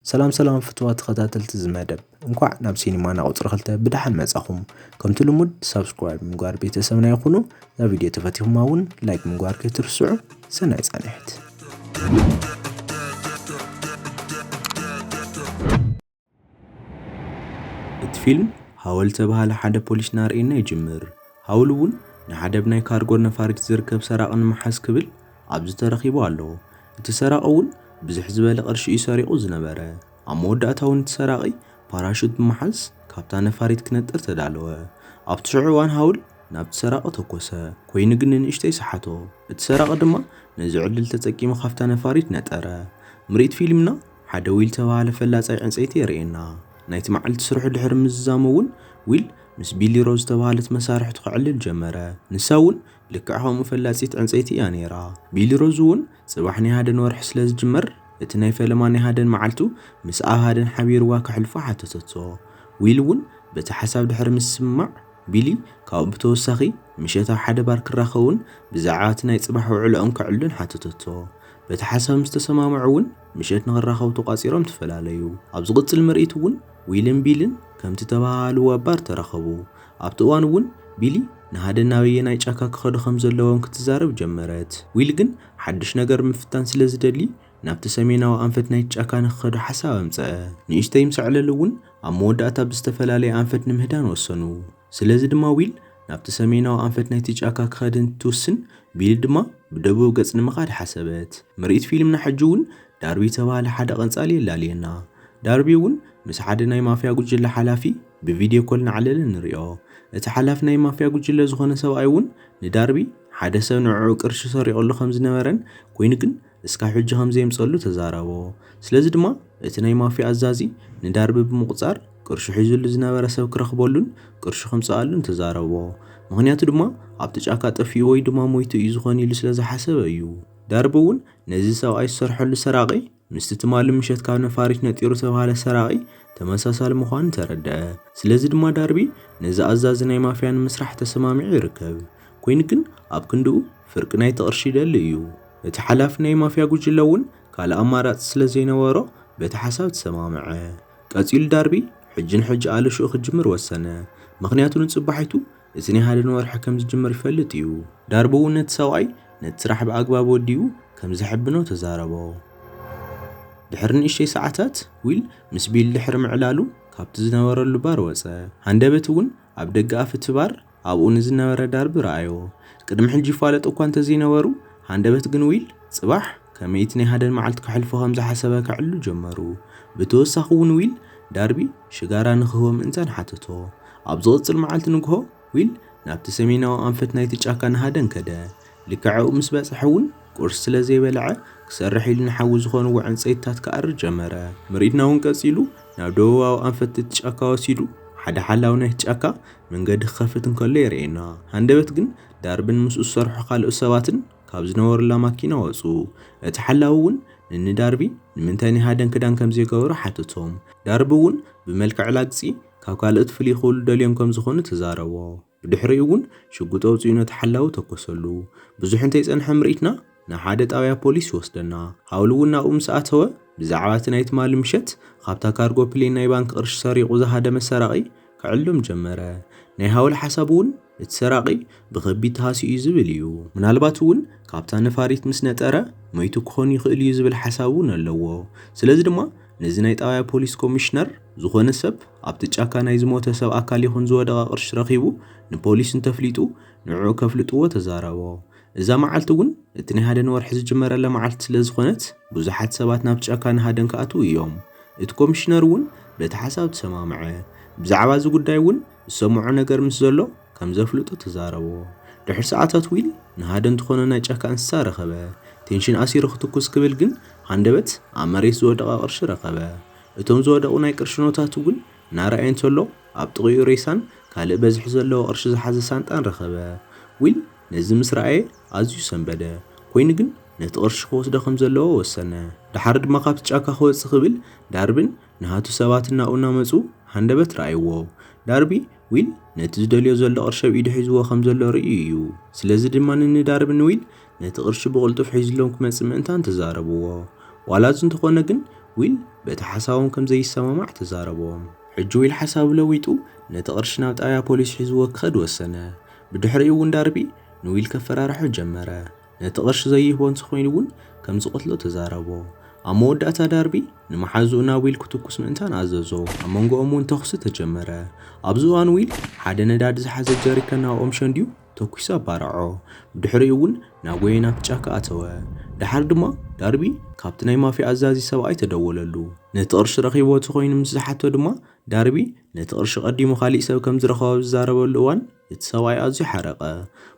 ሰላም ሰላም ፍትዋ ተኸታተልቲ እዚ መደብ፣ እንኳዕ ናብ ሲኒማና ቁፅሪ ክልተ ብደሓን መጻኹም። ከምቲ ልሙድ ሳብስክራይብ ምግባር ቤተሰብና ይኹኑ። እዛ ቪድዮ ተፈቲኹማ እውን ላይክ ምግባር ከይትርስዑ። ሰናይ ጻንሕት። እቲ ፊልም ሃወል ተባሃለ ሓደ ፖሊስ ናርእየና ይጅምር። ሃውል እውን ንሓደ ብናይ ካርጎ ነፋሪት ዝርከብ ሰራቒ ንምሓዝ ክብል ኣብዚ ተረኺቡ ኣሎ። እቲ ሰራቒ እውን ብዝሕ ዝበለ ቅርሺ እዩ ሰሪቑ ዝነበረ። ኣብ መወዳእታ እውን እቲ ሰራቒ ፓራሹት ብምሓዝ ካብታ ነፋሪት ክነጥር ተዳለወ። ኣብቲ ሽዑ እዋን ሃውል ናብቲ ሰራቒ ተኮሰ። ኮይኑ ግን ንንእሽተይ ሰሓቶ። እቲ ሰራቒ ድማ ነዚ ዕድል ተጠቂሙ ካብታ ነፋሪት ነጠረ። ምርኢት ፊልምና ሓደ ዊል ተባሃለ ፈላጻይ ዕንጸይቲ የርእየና። ናይቲ መዓልቲ ስርሑ ድሕሪ ምዝዛሙ እውን ዊል ምስ ቢሊ ሮዝ ዝተባሃለት መሳርሕቱ ከዕልል ጀመረ። ንሳ እውን ልክዕ ከምኡ ፈላጺት ዕንጸይቲ እያ ነይራ። ቢሊ ሮዝ እውን ጽባሕ ናይ ሃደን ወርሒ ስለ ዝጅመር እቲ ናይ ፈለማ ናይ ሃደን መዓልቱ ምስ ኣብ ሃደን ሓቢርዋ ከሕልፎ ሓተተቶ። ዊል እውን በቲ ሓሳብ ድሕሪ ምስምማዕ ቢሊ ካብኡ ብተወሳኺ ምሸት ኣብ ሓደ ባር ክራኸቡን ብዛዕባ እቲ ናይ ጽባሕ ውዕሎኦም ከዕሉን ሓተተቶ። በቲ ሓሳብ ምስ ተሰማምዑ እውን ምሸት ንኽራኸቡ ተቋጺሮም ተፈላለዩ። ኣብ ዝቕጽል ምርኢት እውን ዊልን ቢልን ከምቲ ተባሃሃልዎ ኣብ ባር ተራኸቡ። ኣብቲ እዋን እውን ቢሊ ንሃደን ናበየናይ ጫካ ክኸዱ ከም ዘለዎም ክትዛረብ ጀመረት። ዊል ግን ሓድሽ ነገር ምፍታን ስለ ዝደሊ ናብቲ ሰሜናዊ ኣንፈት ናይቲ ጫካ ንክኸዱ ሓሳብ ኣምጸአ። ንእሽተይ ምስ ኣዕለሉ እውን ኣብ መወዳእታ ብዝተፈላለየ ኣንፈት ንምህዳን ወሰኑ። ስለዚ ድማ ዊል ናብቲ ሰሜናዊ ኣንፈት ናይቲ ጫካ ክኸድ እንትውስን፣ ቢሊ ድማ ብደቡብ ገጽ ንምኻድ ሓሰበት። ምርኢት ፊልምና ሕጂ እውን ዳርቢ ዝተባህለ ሓደ ቀንጻሊ የላልየና። ዳርቢ እውን ምስ ሓደ ናይ ማፍያ ጉጅለ ሓላፊ ብቪድዮ ኮል እናዕለለ ንሪኦ። እቲ ሓላፊ ናይ ማፍያ ጉጅለ ዝኾነ ሰብኣይ እውን ንዳርቢ ሓደ ሰብ ንዕኡ ቅርሺ ሰሪቑሉ ከም ዝነበረን ኮይኑ ግን እስካብ ሕጂ ከም ዘየምጸሉ ተዛረቦ። ስለዚ ድማ እቲ ናይ ማፍያ ኣዛዚ ንዳርቢ ብምቑጻር ቅርሹ ሒዙሉ ዝነበረ ሰብ ክረኽበሉን ቅርሹ ከምጽኣሉን ተዛረቦ። ምኽንያቱ ድማ ኣብቲ ጫካ ጠፊኡ ወይ ድማ ሞይቱ እዩ ዝኾን ኢሉ ስለ ዝሓሰበ እዩ። ዳርቢ እውን ነዚ ሰብኣይ ዝሰርሐሉ ሰራቒ ምስቲ ትማሊ ምሸት ካብ ነፋሪት ነጢሩ ተባሃለ ሰራቒ ተመሳሳሊ ምዃኑ ተረድአ። ስለዚ ድማ ዳርቢ ነዚ ኣዛዚ ናይ ማፍያ ንምስራሕ ተሰማሚዑ ይርከብ። ኮይኑ ግን ኣብ ክንድኡ ፍርቂ ናይቲ ቅርሺ ይደሊ እዩ። እቲ ሓላፊ ናይ ማፍያ ጉጅለ እውን ካልእ ኣማራጺ ስለ ዘይነበሮ በቲ ሓሳብ ተሰማምዐ። ቀጺሉ ዳርቢ ሕጂ ንሕጂ ኣለሽኡ ክጅምር ወሰነ። ምኽንያቱ ንጽባሒቱ እቲ ናይ ሃደን ወርሒ ከም ዝጅምር ይፈልጥ እዩ። ዳርቢ እውን ነቲ ሰብኣይ ነቲ ስራሕ ብኣግባብ ወዲኡ ከም ዘሐብኖ ተዛረቦ። ድሕሪ ንእሽተይ ሰዓታት ዊል ምስ ቢል ድሕሪ ምዕላሉ ካብቲ ዝነበረሉ ባር ወጸ። ሃንደበት እውን ኣብ ደገ ኣፍ እቲ ባር ኣብኡ ንዝነበረ ዳርቢ ረኣዮ። ቅድሚ ሕጂ ይፋለጡ እኳ እንተዘይነበሩ፣ ሃንደበት ግን ዊል ጽባሕ ከመይ እቲ ናይ ሃደን መዓልቲ ከሕልፎ ከም ዝሓሰበ ከዕልሉ ጀመሩ። ብተወሳኺ እውን ዊል ዳርቢ ሽጋራ ንክህቦ ምእንታን ሓተቶ። ኣብ ዝቕጽል መዓልቲ ንግሆ ዊል ናብቲ ሰሜናዊ ኣንፈት ናይቲ ጫካ ንሃደን ከደ። ልክዕ ኣብኡ ምስ በጽሐ እውን ቁርሲ ስለ ዘይበልዐ ክሰርሕ ኢሉ ንሓዊ ዝኾንዎ ዕንጸይትታት ክኣሪ ጀመረ። ምርኢትና እውን ቀጺሉ ናብ ደቡባዊ ኣንፈት እቲ ጫካ ወሲዱ ሓደ ሓላዊ ናይቲ ጫካ መንገዲ ክኸፍት እንከሎ የርእየና። ሃንደበት ግን ዳርብን ምስኡ ዝሰርሑ ካልኦት ሰባትን ካብ ዝነበሩላ ማኪና ወጹ። እቲ ሓላዊ እውን ንንዳርቢ ንምንታይ ናይ ሃደን ክዳን ከም ዘይገበሩ ሓተቶም። ዳርቢ እውን ብመልክዕ ላግጺ ካብ ካልኦት ፍልይ ክብሉ ደልዮም ከም ዝኾኑ ተዛረቦ። ብድሕሪኡ እውን ሽጉጥ ኣውጺኡ ነቲ ሓላዊ ተኮሰሉ። ብዙሕ እንተይጸንሐ ምርኢትና ናብ ሓደ ጣብያ ፖሊስ ይወስደና። ሃውል እውን ናብኡ ምስ ኣተወ ብዛዕባ እቲ ናይ ትማሊ ምሸት ካብታ ካርጎ ፕሌን ናይ ባንክ ቅርሺ ሰሪቑ ዝሃደመ ሰራቒ ክዕሎም ጀመረ። ናይ ሃውል ሓሳብ እውን እቲ ሰራቒ ብኸቢድ ተሃስዩ እዩ ዝብል እዩ። ምናልባት እውን ካብታ ነፋሪት ምስ ነጠረ ሞይቱ ክኾን ይኽእል እዩ ዝብል ሓሳብ እውን ኣለዎ። ስለዚ ድማ ነዚ ናይ ጣብያ ፖሊስ ኮሚሽነር ዝኾነ ሰብ ኣብቲ ጫካ ናይ ዝሞተ ሰብ ኣካል ይኹን ዝወደቐ ቅርሺ ረኺቡ ንፖሊስ እንተፍሊጡ ንዕኡ ከፍልጥዎ ተዛረቦ። እዛ መዓልቲ እውን እቲ ናይ ሃደን ወርሒ ዝጅመረላ መዓልቲ ስለ ዝኾነት ብዙሓት ሰባት ናብ ጫካ ንሃደን ክኣትዉ እዮም። እቲ ኮሚሽነር እውን በቲ ሓሳብ ተሰማምዐ። ብዛዕባ እዚ ጉዳይ እውን ዝሰምዖ ነገር ምስ ዘሎ ከም ዘፍልጦ ተዛረቦ። ድሕሪ ሰዓታት ዊል ንሃደን ዝኾነ ናይ ጫካ እንስሳ ረኸበ። ቴንሽን ኣሲሩ ክትኩስ ክብል ግን ሃንደበት ኣብ መሬት ዝወደቐ ቅርሺ ረኸበ። እቶም ዝወደቑ ናይ ቅርሺ ኖታት እውን እናረኣየ እንተሎ ኣብ ጥቕኡ ሬሳን ካልእ በዝሒ ዘለዎ ቅርሺ ዝሓዘ ሳንጣን ረኸበ። ዊል ነዚ ምስ ረኣየ ኣዝዩ ሰንበደ። ኮይኑ ግን ነቲ ቅርሺ ክወስዶ ከም ዘለዎ ወሰነ። ደሓር ድማ ካብቲ ጫካ ክወጽእ ክብል ዳርብን ንሃቱ ሰባትን ናብኡ እናመጹ ሃንደበት ረኣይዎ። ዳርቢ ዊል ነቲ ዝደልዮ ዘሎ ቅርሺ ኣብ ኢዱ ሒዝዎ ከም ዘሎ ርእዩ እዩ። ስለዚ ድማ ንንዳርቢ ንዊል ነቲ ቅርሺ ብቕልጡፍ ሒዝሎም ክመጽእ ምእንታን ተዛረብዎ። ዋላ እዚ እንተኾነ ግን ዊል በቲ ሓሳቦም ከም ዘይሰማማዕ ተዛረቦም። ሕጂ ዊል ሓሳቡ ለዊጡ ነቲ ቅርሺ ናብ ጣብያ ፖሊስ ሒዝዎ ክኸድ ወሰነ። ብድሕሪኡ እውን ዳርቢ ንዊል ከፈራርሖ ጀመረ። ነቲ ቅርሺ ዘይህቦ እንተኾይኑ እውን ከም ዝቐትሎ ተዛረቦ። ኣብ መወዳእታ ዳርቢ ንመሓዝኡ ናብ ዊል ክትኩስ ምእንታን ኣዘዞ። ኣብ መንጎኦም እውን ተኹሲ ተጀመረ። ኣብዚ እዋን ዊል ሓደ ነዳዲ ዝሓዘ ጀሪካን ናብ ኦምሸን ድዩ ተኩሱ ኣባረዖ። ብድሕሪኡ እውን ናብ ጎየን ኣብቲ ጫካ ኣተወ። ደሓር ድማ ዳርቢ ካብቲ ናይ ማፊያ ኣዛዚ ሰብኣይ ተደወለሉ። ነቲ ቅርሺ ረኺቦ ተኾይኑ ምስ ዝሓቶ ድማ ዳርቢ ነቲ ቅርሺ ቀዲሙ ካሊእ ሰብ ከም ዝረኸቦ ኣብ ዝዛረበሉ እዋን እቲ ሰብኣይ ኣዝዩ ሓረቐ።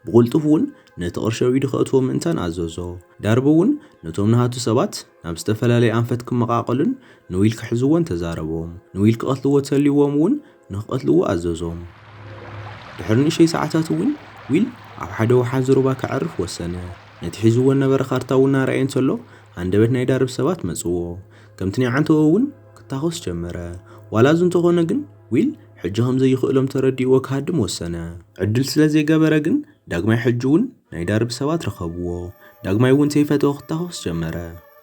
ብቕልጡፍ እውን ነቲ ቅርሺ ኣብ ኢዱ ከእትዎ ምእንታን ኣዘዞ። ዳርቢ እውን ነቶም ናሃቱ ሰባት ናብ ዝተፈላለየ ኣንፈት ክመቓቐሉን ንዊል ክሕዝዎን ተዛረቦም። ንዊል ክቐትልዎ ተልይዎም እውን ንክቐትልዎ ኣዘዞም። ድሕሪ ንእሽተይ ሰዓታት እውን ዊል ኣብ ሓደ ወሓዚ ሩባ ከዕርፍ ወሰነ። ነቲ ሒዝዎ ነበረ ካርታ እውን እናረኣየ እንተሎ ሃንደበት ናይ ዳርቢ ሰባት መጽዎ። ከምቲ ናይ ዓንተቦ እውን ክታኾስ ጀመረ። ዋላ እዚ እንተኾነ ግን ዊል ሕጂ ከም ዘይኽእሎም ተረዲእዎ ክሃድም ወሰነ። ዕድል ስለ ዘይገበረ ግን ዳግማይ ሕጂ እውን ናይ ዳርቢ ሰባት ረኸብዎ። ዳግማይ እውን ዘይፈተወ ክታኾስ ጀመረ።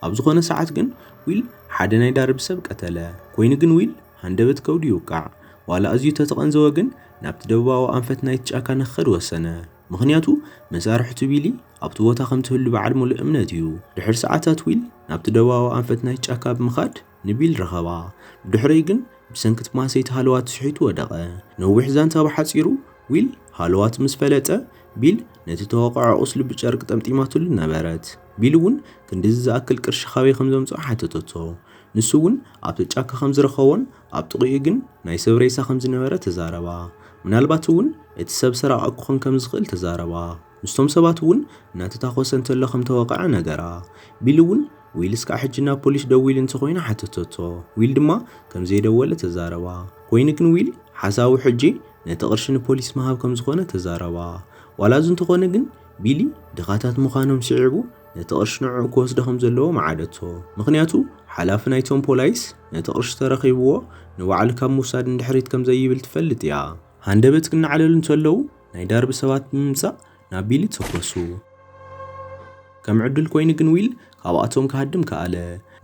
ኣብ ዝኾነ ሰዓት ግን ዊል ሓደ ናይ ዳርቢ ሰብ ቀተለ። ኮይኑ ግን ዊል ሃንደበት ከብዱ ይውቃዕ። ዋላ ኣዝዩ ተተቐንዘወ ግን ናብቲ ደቡባዊ ኣንፈት ናይቲ ጫካ ንክኸድ ወሰነ። ምኽንያቱ መሳርሕቱ ቢሊ ኣብቲ ቦታ ከም ትህሉ በዓል ሙሉእ እምነት እዩ። ድሕሪ ሰዓታት ዊል ናብቲ ደቡባዊ ኣንፈት ናይቲ ጫካ ብምኻድ ንቢል ረኸባ። ብድሕሪኡ ግን ብሰንኪ እቲ ማሰይቲ ሃለዋቱ ስሒቱ ወደቐ። ነዊሕ ዛንታ ብሓጺሩ ዊል ሃለዋቱ ምስ ፈለጠ ቢል ነቲ ተወቕዐ ቁስሉ ብጨርቂ ጠምጢማትሉ ነበረት። ቢል እውን ክንድዚ ዝኣክል ቅርሺ ካበይ ከም ዘምጽኦ ሓተተቶ። ንሱ እውን ኣብቲ ጫካ ከም ዝረኸቦን ኣብ ጥቕኡ ግን ናይ ሰብ ሬሳ ከም ዝነበረ ተዛረባ። ምናልባት እውን እቲ ሰብ ሰራቒ ክኾን ከም ዝኽእል ተዛረባ። ምስቶም ሰባት እውን እናተታኾሰ እንተሎ ከም ተወቕዐ ነገራ። ቢል እውን ዊል እስካዕ ሕጂ ናብ ፖሊስ ደዊሉ እንተኾይኑ ሓተተቶ። ዊል ድማ ከም ዘይደወለ ተዛረባ። ኮይኑ ግን ዊል ሓሳቡ ሕጂ ነቲ ቅርሺ ንፖሊስ ምሃብ ከም ዝኾነ ተዛረባ። ዋላ እዚ እንተኾነ ግን ቢሊ ድኻታት ምዃኖም ስዒቡ ነቲ ቅርሺ ንዕኡ ክወስዶ ከም ዘለዎ መዓደቶ። ምኽንያቱ ሓላፊ ናይቶም ፖላይስ ነቲ ቅርሺ ተረኺብዎ ንባዕሉ ካብ ምውሳድ ንድሕሪት ከም ዘይብል ትፈልጥ እያ። ሃንደበት ክነዓለሉ እንተለዉ ናይ ዳርቢ ሰባት ብምምጻእ ናብ ቢሊ ተኮሱ። ከም ዕድል ኮይኑ ግን ዊል ካብኣቶም ክሃድም ከኣለ።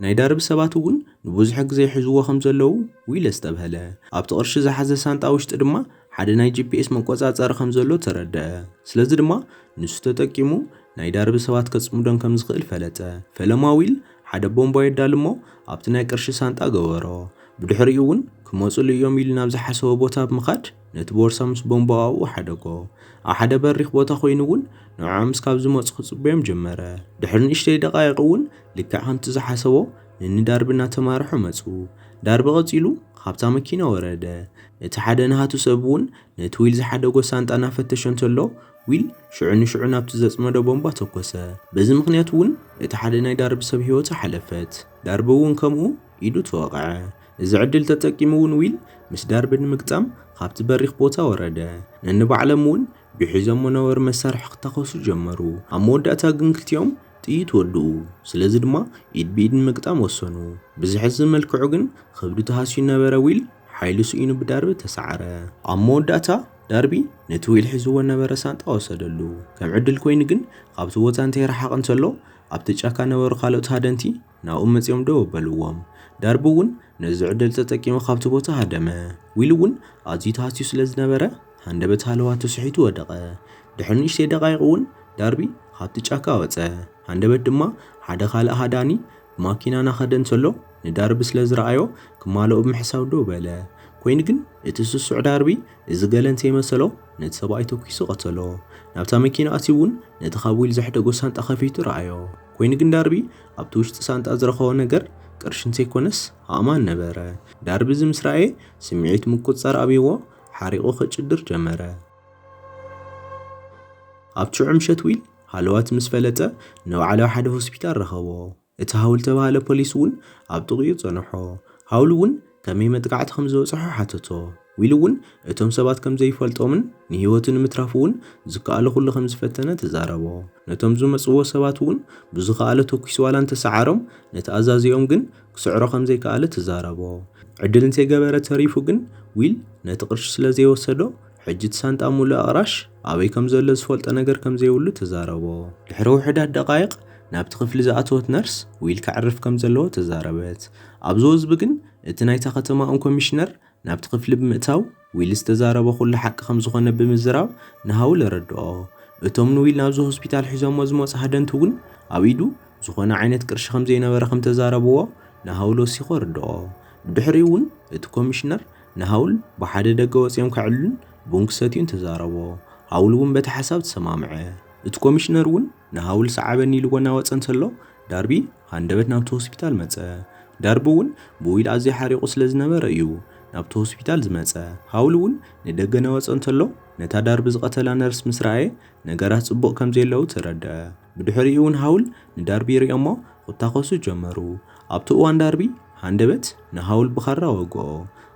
ናይ ዳርቢ ሰባት እውን ንብዙሕ ግዜ ይሕዝዎ ከም ዘለዉ ዊል ኣስተብሀለ። ኣብቲ ቅርሺ ዝሓዘ ሳንጣ ውሽጢ ድማ ሓደ ናይ ጂ ፒ ኤስ መቆጻጸሪ ከም ዘሎ ተረድአ። ስለዚ ድማ ንሱ ተጠቂሙ ናይ ዳርቢ ሰባት ከጽምዶም ከም ዝኽእል ፈለጠ። ፈለማ ዊል ሓደ ቦምባ የዳሉ እሞ ኣብቲ ናይ ቅርሺ ሳንጣ ገበሮ። ብድሕሪኡ እውን ክመጹሉ እዮም ኢሉ ናብ ዝሓሰቦ ቦታ ብምኻድ ነቲ ቦርሳ ምስ ቦምባኡ ኣብኡ ሓደጎ። ኣብ ሓደ በሪኽ ቦታ ኮይኑ እውን ንዕኦም እስካብ ዝመጹ ክጽበዮም ጀመረ። ድሕሪ ንእሽተይ ደቃይቕ እውን ልክዕ ከምቲ ዝሓሰቦ ንንዳርቢ እናተማርሑ መጹ። ዳርቢ ቀጺሉ ካብታ መኪና ወረደ። እቲ ሓደ ናሃቱ ሰብ እውን ነቲ ዊል ዝሓደጎ ሳንጣ እናፈተሸ እንተሎ ዊል ሽዑ ንሽዑ ናብቲ ዘጽመዶ ቦምባ ተኮሰ። በዚ ምኽንያት እውን እቲ ሓደ ናይ ዳርቢ ሰብ ህይወቱ ሓለፈት። ዳርቢ እውን ከምኡ ኢዱ ተወቕዐ። እዚ ዕድል ተጠቂሙ እውን ዊል ምስ ዳርቢ ንምግጣም ካብቲ በሪኽ ቦታ ወረደ። ነንባዕሎም እውን ብሒዞሞ ነበሩ መሳርሒ ክታኾሱ ጀመሩ። ኣብ መወዳእታ ግን ክልቲኦም ጥይት ወድኡ። ስለዚ ድማ ኢድ ብኢድ ንምግጣም ወሰኑ። ብዝሕዝን መልክዑ ግን ከብዱ ተሃስዩ ነበረ ዊል ሓይሉ ስኢኑ ብዳርቢ ተሰዓረ። ኣብ መወዳእታ ዳርቢ ነቲ ዊል ሒዝዎ ነበረ ሳንጣ ወሰደሉ። ከም ዕድል ኮይኑ ግን ካብቲ ቦታ እንተይረሓቐ እንተሎ ኣብቲ ጫካ ነበሩ ካልኦት ሃደንቲ ናብኡ መጺኦም ደው ኣበልዎም። ዳርቢ እውን ነዚ ዕድል ተጠቂሙ ካብቲ ቦታ ሃደመ። ዊል እውን ኣዝዩ ተሃስዩ ስለ ዝነበረ ሃንደበት ሃለዋቱ ስሒቱ ወደቐ። ድሕሪ ንእሽተይ ደቃይቕ እውን ዳርቢ ካብቲ ጫካ ወጸ። ሃንደበት ድማ ሓደ ካልእ ሃዳኒ ብማኪና እናኸደ እንተሎ ንዳርቢ ስለ ዝረኣዮ ክማልኦ ብምሕሳብ ደው በለ። ኮይኑ ግን እቲ ስሱዕ ዳርቢ እዚ ገለ እንተይመሰሎ ነቲ ሰብኣይ ተኲሱ ቀተሎ። ናብታ መኪና ኣትዩ እውን ነቲ ካብ ዊል ዘሕደጎ ሳንጣ ከፊቱ ረኣዮ። ኮይኑ ግን ዳርቢ ኣብቲ ውሽጢ ሳንጣ ዝረኸቦ ነገር ቅርሺ እንተይኮነስ ኣእማን ነበረ። ዳርቢ እዚ ምስ ረኣየ ስምዒት ምቁጽጻር ኣብይዎ ሓሪቑ ከጭድር ጀመረ። ኣብ ሽዑ ምሸት ዊል ሃለዋት ምስ ፈለጠ ንባዕሉ ሓደ ሆስፒታል ረኸቦ። እቲ ሃውል ተባሃለ ፖሊስ እውን ኣብ ጥቕኡ ጸንሖ። ሃውል እውን ከመይ መጥቃዕቲ ከም ዝበጽሖ ሓተቶ። ዊል እውን እቶም ሰባት ከም ዘይፈልጦምን ንህይወቱ ንምትራፍ እውን ዝከኣሎ ኩሉ ከም ዝፈተነ ተዛረቦ። ነቶም ዝመጽዎ ሰባት እውን ብዝኸኣሎ ተኲሱ ዋላ እንተሰዓሮም ነቲ ኣዛዚኦም ግን ክስዕሮ ከም ዘይከኣለ ተዛረቦ። ዕድል እንተይገበረ ተሪፉ ግን ዊል ነቲ ቅርሺ ስለ ዘይወሰዶ ሕጂ እቲ ሳንጣ ሙሉእ ኣቕራሽ ኣበይ ከም ዘሎ ዝፈልጦ ነገር ከም ዘይብሉ ተዛረቦ። ድሕሪ ውሑዳት ደቓይቕ ናብቲ ክፍሊ ዝኣተወት ነርስ ዊል ከዕርፍ ከም ዘለዎ ተዛረበት። ኣብ ዝወዝቢ ግን እቲ ናይታ ከተማኦም ኮሚሽነር ናብቲ ክፍሊ ብምእታው ዊል ዝተዛረበ ኩሉ ሓቂ ከም ዝኾነ ብምዝራብ ንሃውል ኣረድኦ። እቶም ንዊል ናብዚ ሆስፒታል ሒዞሞ ዝመፁ ሃደንቲ እውን ኣብ ኢዱ ዝኾነ ዓይነት ቅርሺ ከም ዘይነበረ ከም ተዛረብዎ ንሃውል ወሲኹ ኣረድኦ። ብድሕሪኡ እውን እቲ ኮሚሽነር ንሃውል ብሓደ ደገ ወፂኦም ከዕልሉን ቡን ክሰትዩን ተዛረቦ። ሃውል እውን በቲ ሓሳብ ተሰማምዐ። እቲ ኮሚሽነር እውን ንሃውል ሰዓበኒ ኢልዎ እናወፀ እንተሎ ዳርቢ ሃንደበት ናብቲ ሆስፒታል መፀ። ዳርቢ እውን ብዊል ኣዝዩ ሓሪቑ ስለ ዝነበረ እዩ ናብቲ ሆስፒታል ዝመፀ። ሃውል እውን ንደገ እናወፀ እንተሎ ነታ ዳርቢ ዝቐተላ ነርስ ምስ ረኣየ ነገራት ጽቡቕ ከም ዘየለዉ ተረድአ። ብድሕሪኡ እውን ሃውል ንዳርቢ ይርእዮሞ ክታኾሱ ጀመሩ። ኣብቲ እዋን ዳርቢ ሃንደበት ንሃውል ብኻራ ወግኦ።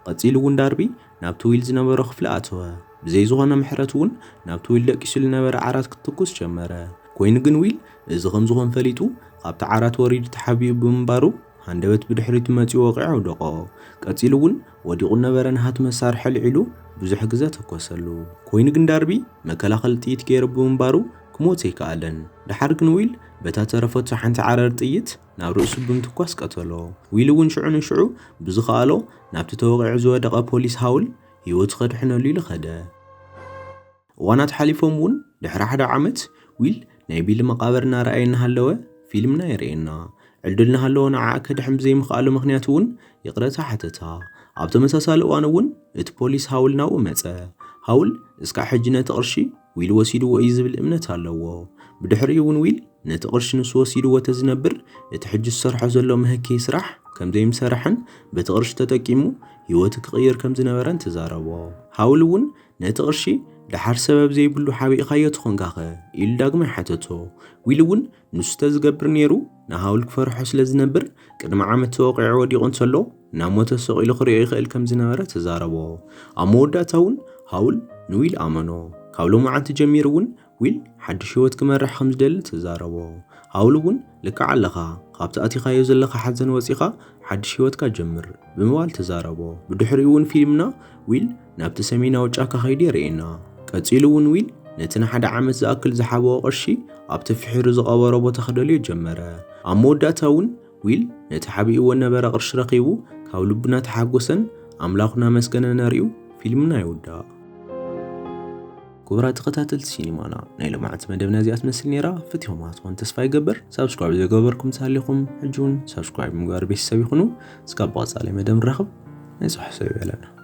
ቀጺሉ እውን ዳርቢ ናብቲ ዊል ዝነበሮ ክፍሊ ኣተወ። ብዘይ ዝኾነ ምሕረት እውን ናብቲ ዊል ደቂሱ ዝነበረ ዓራት ክትኩስ ጀመረ። ኮይኑ ግን ዊል እዚ ከም ዝኾን ፈሊጡ ካብቲ ዓራት ወሪዱ ተሓቢኡ ብምንባሩ ሃንደበት ብድሕሪቱ መጺኡ ወቂዑ ኣውደቖ። ቀጺሉ እውን ወዲቑ ነበረ ነሃት መሳርሒ ኣልዒሉ ብዙሕ ግዘ ተኮሰሉ። ኮይኑ ግን ዳርቢ መከላኸሊ ጥይት ገይሩ ብምንባሩ ክሞት ኣይከኣለን። ደሓር ግን ዊል በታ ተረፈቶ ሓንቲ ዓረር ጥይት ናብ ርእሱ ብምትኳስ ቀተሎ። ዊል እውን ሽዑ ንሽዑ ብዝኸኣሎ ናብቲ ተወቒዑ ዝወደቐ ፖሊስ ሃውል ህይወቱ ከድሕነሉ ኢሉ ኸደ። እዋናት ሓሊፎም እውን ድሕሪ ሓደ ዓመት ዊል ናይ ቢል መቓብር እናረኣየ እናሃለወ ፊልምና የርእየና። ዕድል እናሃለወ ንዓኣ ከድሕን ብዘይምኽኣሉ ምኽንያት እውን ይቕረታ ሓተታ። ኣብ ተመሳሳሊ እዋን እውን እቲ ፖሊስ ሃውል ናብኡ መጸ። ሃውል እስካዕ ሕጂ ነቲ ቅርሺ ዊል ወሲድዎ እዩ ዝብል እምነት ኣለዎ። ብድሕሪኡ እውን ዊል ነቲ ቅርሺ ንሱ ወሲድዎ ተዝነብር እቲ ሕጂ ዝሰርሖ ዘሎ መህከይ ስራሕ ከም ዘይምሰረሐን በቲ ቅርሺ ተጠቂሙ ህይወቱ ክቕይር ከም ዝነበረን ተዛረቦ። ሃውል እውን ነቲ ቅርሺ ደሓር ሰበብ ዘይብሉ ሓቢእኻዮ ትኾንካኸ ኢሉ ዳግማይ ሓተቶ። ዊል እውን ንሱ ተዝገብር ነይሩ ንሃውል ክፈርሖ ስለ ዝነብር ቅድሚ ዓመት ተወቒዑ ወዲቑ እንተሎ ናብ ሞተ ሰቒሉ ክሪኦ ይኽእል ከም ዝነበረ ተዛረቦ። ኣብ መወዳእታ እውን ሃውል ንዊል ኣመኖ። ካብ ሎማዓንቲ ጀሚሩ እውን ዊል ሓድሽ ህይወት ክመርሕ ከም ዝደሊ ተዛረቦ። ሃውል እውን ልክዕ ኣለኻ፣ ካብቲ ኣቲኻዮ ዘለኻ ሓዘን ወፂኻ ሓድሽ ህይወትካ ጀምር ብምባል ተዛረቦ። ብድሕሪኡ እውን ፊልምና ዊል ናብቲ ሰሜናዊ ጫካ ከይዱ የርእየና። ቀጺሉ እውን ዊል ነቲ ንሓደ ዓመት ዝኣክል ዝሓበኦ ቅርሺ ኣብቲ ፍሒሩ ዝቐበሮ ቦታ ክደልዮ ጀመረ። ኣብ መወዳእታ እውን ዊል ነቲ ሓቢእዎ ነበረ ቅርሺ ረኺቡ ካብ ልቡ እናተሓጎሰን ኣምላኹ እናመስገነ ነሪኡ ፊልምና ይውዳእ። ክቡራት ተኸታተልቲ ሲኒማና፣ ናይ ሎማዓንቲ መደብና እዚኣ ትመስል ነይራ። ፈቲኹማ ትኾን ተስፋ ይገብር። ሳብስክራይብ ዘይገበርኩም ተሃሊኹም ሕጂ እውን ሳብስክራይብ ምግባር ቤተሰብ ይኹኑ። እስካብ ብቐጻሊ መደብ ንራኸብ። ናይ ጽባሕ ሰብ ይበለና።